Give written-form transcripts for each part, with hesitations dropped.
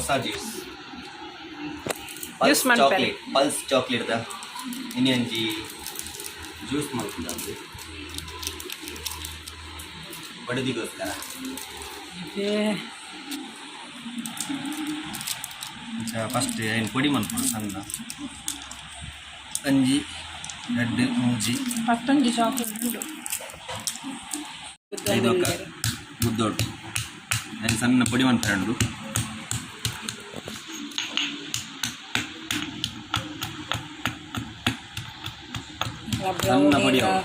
ಹೊಸ juice. Juice ಮನ್ಪೆರೆ. Chocolate, plus chocolate ದ ಇನಿ ಒಂಜಿ ಜ್ಯೂಸ್ ಮಲ್ಪುಂಡು ಬಡದಿಗೋಸ್ಕರ. ಫಸ್ಟ್ ಐನ್ ಪೊಡಿ ಮನ್ಪೊಡು ಸಣ್ಣ. ಒಂಜಿ, ರಡ್ಡ್, ಮೂಜಿ. ಪತ್ತೊಂಜಿ ಚಾಕ್ಲೇಟ್ ಉಂಡು. ಐದು ಗುದ್ದೋಡು, ಐನ್ ಸಣ್ಣ ಪೊಡಿ ಮನ್ಪುಂಡು. ಸಣ್ಣ ಪೊಡಿ ಅವು.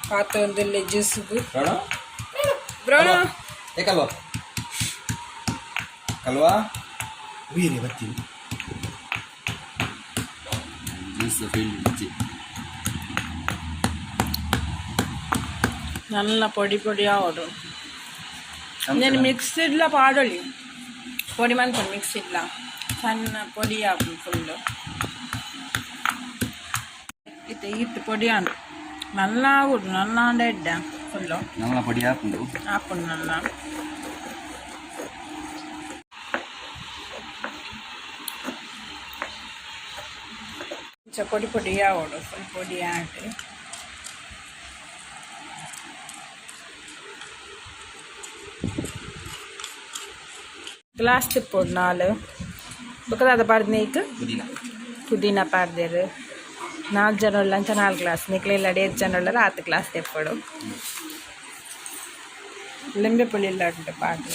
ಪಾತೊಂದುಲ್ಲೆ ಜ್ಯೂಸ್ಗು. ಬ್ರೌನ. ಬ್ರೌನ. ಏ ಕಲ್ವಾ, ಕಲ್ವಾ, ವೀರೆ ಬರ್ತೀನಿ. ಜ್ಯೂಸ್ ಫೀಲ್ಡ್ ಇಜ್ಜಿ. നല്ല പൊടി പൊടി ಆವಡು. నేను ಮಿಕ್ಸಿಡ್ಲ ಪಾಡೊಲಿ, ಪೊಡಿ ಮನ್ಪೊಡು ಮಿಕ್ಸಿಡ್ಲ. ಸಣ್ಣ ಪೊಡಿ ಆಪುಂಡು ಫುಲ್ಲು. ಇತ್ತೆ ಈತ್ ಪೊಡಿ ಆಂಡ್. ನಲ್ಲ ಆವೊಡು, ನಲ್ಲ ಆಂಡ ಎಡ್ಡೆ ಫುಲ್ಲು. ನಮ್ಮ ಪೊಡಿ ಆಪುಂಡು. ಆಪುಂಡು ನಲ್ಲ. ಇಂಚ ಪೊಡಿ ಪೊಡಿ ಆವೊಡು, ಫುಲ್ ಪೊಡಿ ಆಂಡ್. ಗ್ಲಾಸ್ ತಿಪ್ಪೊಡು ನಾಲ್. ಬೊಕ ದಾದ ಪಾಡ್ದಿನ ಐಕ್? ಪುದೀನ. ಪುದೀನ ಪಾಡ್ದೆರ್. ನಾಲ್ ಜನ ಉಳ್ಳ ಅಂಚ ನಾಲ್ ಗ್ಲಾಸ್. ನಿಕ್ಲೆ ಇಲ್ಲಡ್ ಏತ್ ಜನ ಉಳ್ಳರ ಆತ್ ಗ್ಲಾಸ್ ದೆಪ್ಪೊಡು. ಲಿಂಬೆ ಪುಳಿ ಇಲ್ಲ ಉಂಟು ಪಾಡ್ದ್.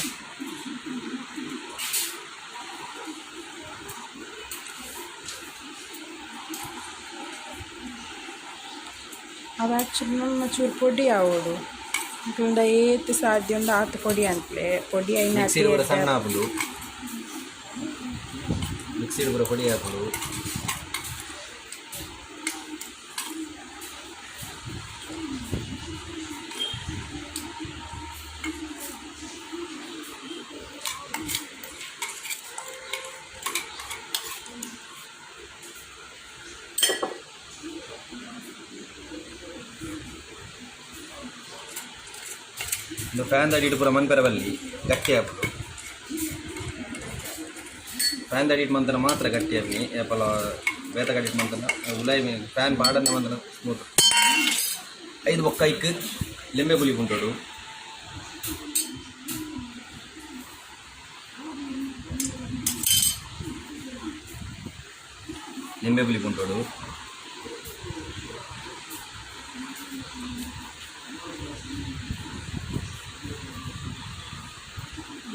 ಅವು ಆ್ಯಕ್ಚುಲಿ ನಮ್ಮ ಚೂರು ಪೊಡಿ ಆವೊಡು. ನಿಕ್ಲೆಡ ಏತ್ ಸಾಧ್ಯ ಉಂಡು ಆತ್ ಪೊಡಿ ಅನ್ಪ್ಲೆ. ಪೊಡಿ ಐನ. ಮಿಕ್ಸಿಡ್ ಕೂಡ ಸಣ್ಣ ಆಪುಂಡು, ಮಿಕ್ಸಿಡ್ ಪೂರ ಪೊಡಿ ಆಪುಂಡು. ಇಂದು ಫ್ಯಾನ್ ದಡಿಟ್ ಪೂರ ಮನ್ಪೆರ ಬಲ್ಲಿ, ಗಟ್ಟಿ ಆಪುಂಡು. ಫ್ಯಾನ್ ದಡಿಟ್ ಮಂತನ ಮಾತ್ರ ಗಟ್ಟಿ ಆಪಿನಿ. ಏಪಲ ಬೇತ ಗಡಿಟ್ ಮಂತನ ಉಲಾಯಿ ಫ್ಯಾನ್ ಪಾಡನೆ ಮಂತನ ಸ್ಮೂತ್. ಐದು ಬೊಕ್ಕ ಐಕ್ ಲಿಂಬೆ ಪುಳಿ ಪುಂಟೋಡು. ಲಿಂಬೆ ಪುಳಿ ಪುಂಟೋಡು.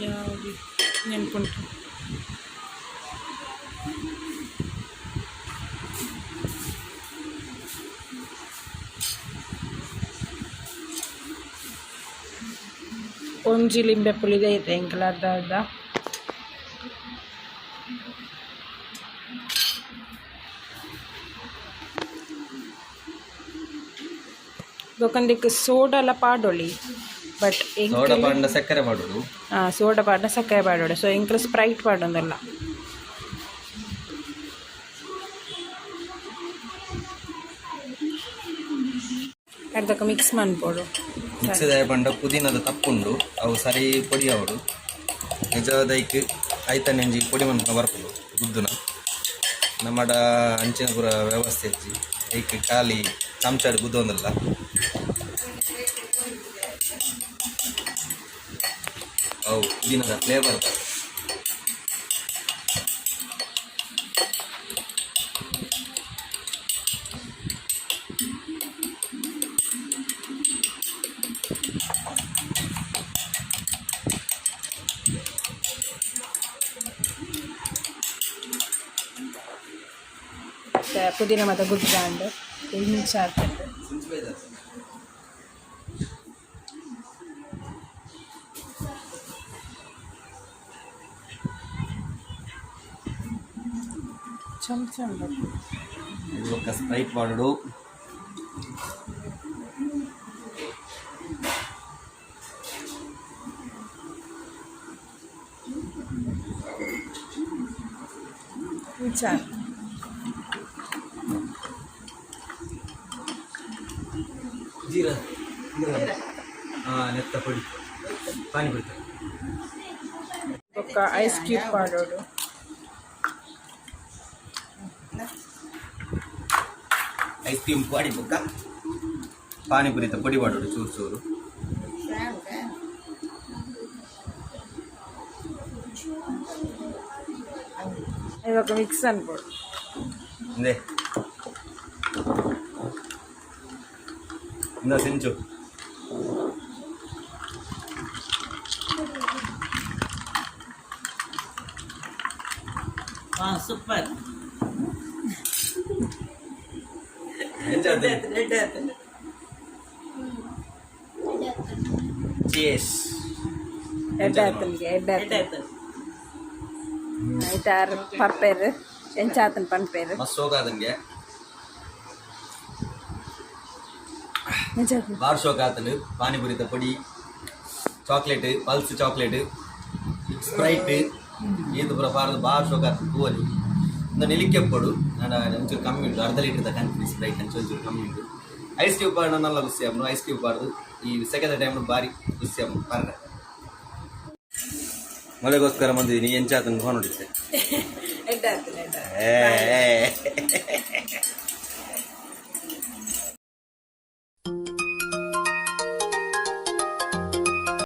ಯಾವುದು ನೆನ್ಪುಂಟು? ಒಂಜಿ ಲಿಂಬೆ ಪುಳಿದ ಐತೆ ಎಂಕಲ ಅರ್ಧ ಅರ್ಧ. ಬೊಕೊಂದಿಕ್ ಸೋಡಲ ಪಾಡೊಲಿ, ಬಟ್ ಸೋಡಾ ಪಾಂಡ ಸಕ್ಕರೆ ಪಾಡೋಡು. ಹಾಂ, ಸೋಡಾ ಪಾಡ್ನ ಸಕ್ಕರೆ ಪಾಡೊಡು. ಸೊ ಎಂಕಲ್ ಸ್ಪ್ರೈಟ್ ಪಾಡೊಂದುಲ್ಲ. ಅರ್ಧಕ್ಕೆ ಮಿಕ್ಸ್ ಮನ್ಪೊಡು. ಮಿಕ್ಸಿದ ಪಂಡ ಪುದೀನದ ತಪ್ಪುಂಡು, ಅವು ಸರಿ ಪೊಡಿ ಆವಡು. ನಿಜವಾದ ಐಕ್ ಐತನೆ ಒಂಜಿ ಪೊಡಿ ಮನ್ಪುನ ಬರ್ಪುಂಡು ಗುದ್ದುನ. ನಮ್ಮಡ ಅಂಚಿನ ಪೂರ ವ್ಯವಸ್ಥೆ ಇಜ್ಜಿ. ಐಕ್ ಖಾಲಿ ಚಮಚಾಡ್ ಗುದ್ದೊಂದಿಲ್ಲ. ಅವು ಪುದೀನದ ಫ್ಲೇವರ್. ಪುದೀನ ಮತ್ತು ಗುಜ್ಜಾಂಡ್ ಇಂಚ ಆತುಂಡು. ಚಮಚ ಉಂಡು. ಇದು ಬೊಕ್ಕ ಸ್ಪ್ರೈಟ್ ಪಾಡೋಡು. ಇಂಚ. ಜೀರಾ, ಹಾಂ, ನೆತ್ತ ಪೊಡಿ, ಪಾನಿ ಪುರಿ. ಬೊಕ್ಕ ಐಸ್ ಕ್ಯೂಬ್ ಪಾಡೋಡು. ಐಸ್ ಕ್ರೀಮ್ ಪಾಡಿ ಬೊಕ್ಕ ಪಾನಿಪುರಿತ ಪೊಡಿ ಪಾಡೋಡು ಚೂರು ಚೂರು. ಇವಾಗ ಮಿಕ್ಸ್ ಅನ್ಬೋದು. ಇಂದೇ ಇಂದ ಸಿಂಚು. ಹಾ, ಸೂಪರ್. ಎಂಚ? ಚೇಸ್. ಎಡ್ಡೆ ಆತನಿಗೆ, ಎಡ್ಡೆ ಆತನ. ಐತಾರು ಪರ್ಪೇರು, ಎಂಚಾತನ ಪನ್ಪೇರು. ಮಸ್ತ್ ಶೋಕಾತನ್ಗೆ. ಎಂಚಾತನ? ಬಾರ್ ಶೋಕಾತನು. ಪಾನಿಪುರಿತ ಪೊಡಿ, ಚಾಕ್ಲೇಟ್, ಪಲ್ಸ್ ಚಾಕ್ಲೇಟ್, ಸ್ಪ್ರೈಟ್ ಈತು ಪೂರ ಪಾರ್ದು ಬಾರ್ ಶೋಕಾತನ್ ತೂವಲಿ. ಇಂದು ನಿಲಿಕೆ ಪೊಡು ನಾಡ ಒಂಚೂರು ಕಮ್ಮಿ ಉಂಟು. ಅರ್ಧ ಲೀಟರ್ದ ಕಂತೀನಿ ಸ್ಪ್ರೈಟ್ ಅಂಚ ಒಂಚೂರು ಕಮ್ಮಿ ಉಂಟು. ಐಸ್ ಕ್ಯೂಬ್ ಪಾಡ ನಲ್ಲ ಖುಷಿ ಆಪುಂಡು. ಐಸ್ ಕ್ಯೂಬ್ ಪಾಡ್ದು ಈ ಸೆಕೆಂಡ್ ಟೈಮ್ ಬಾರಿ ಖುಷಿ ಆಪುಂಡು ಪರ್ರೆ. ಮೊಲೆಗೋಸ್ಕರ ಬಂದಿದ್ದೀನಿ. ಎಂಚಾತನ ಫೋನ್ ಹೊಡಿತೆ. ಎಡ್ಡೆ ಆತನ, ಎಡ್ಡೆ. ಏ.